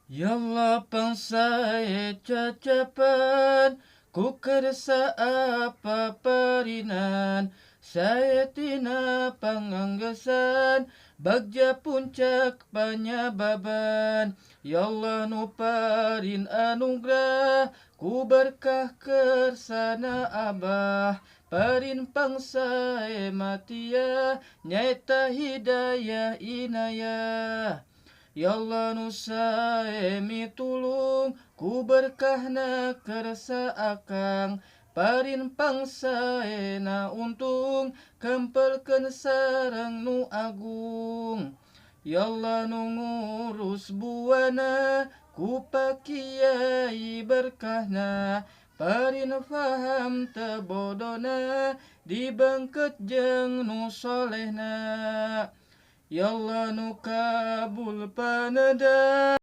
Ya Allah, pangsae cacapan ku kersa apa parinan, sae tina panganggesan, bagja puncak panyababan. Ya Allah, nu parin anugerah ku berkah kersana Abah, parin pangsae matia nyaeta hidayah inayah. Ya Allah, nu sae mitulung ku berkahna kersa akang, parin pangsaena untung, kempelkeun sareng nu agung. Ya Allah, nu ngurus buana ku Pak Kiai berkahna, parin faham teu bodona, dibengket jeung nu solehna. Ya Allah, nu kabul paneda.